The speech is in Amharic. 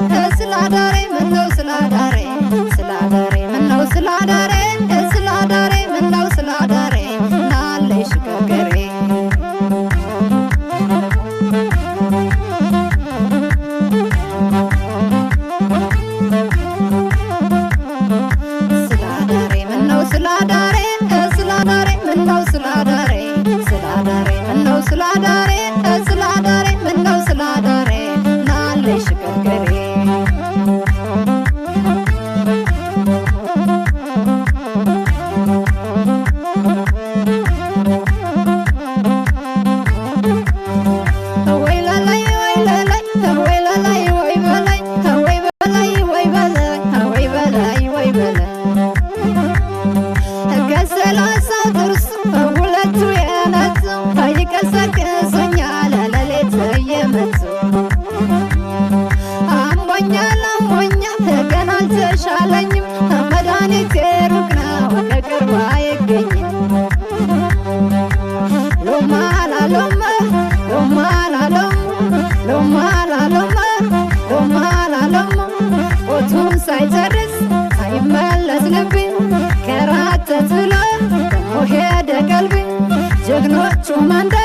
ስላዳሬ ምነው ስላዳሬ ስላዳሬ ምነው ስላዳሬ ስላዳሬ ምነው ስላዳሬ ናለሽ ከገሬ። ስላዳሬ ምነው ስላዳሬ ስላዳሬ ምነው ስላዳሬ ስላዳሬ ምነው ስላዳሬ ስላዳሬ ምነው ስላዳሬ ናለሽ ከገሬ። ወይ ላላይ ወይ ላላይ ወይ ላላይ ወይ በላይ ወይ በላይ ወይ በላይ ወይ በላይ ወይ በላይ ከ30 ጥርስ ሁለቱ የነቱ ይቀሰቅሱኛል ሌሊት እየመቱ። አሞኛል አሞኛል ገና አልተሻለኝም፣ መድኃኒቴ ሩቅ ነው ከቅርብ አይገኝም። ሎማ ላሎማ ሎማ ላሎማ ሎማ ላሎማ ሎማ ላሎማ ኦቱን ሳይጨርስ ሳይመለስ ልቤ ከራተት ብሎ ደሞ ሄደ ቀልቤ ጀግኖቹ መንደር።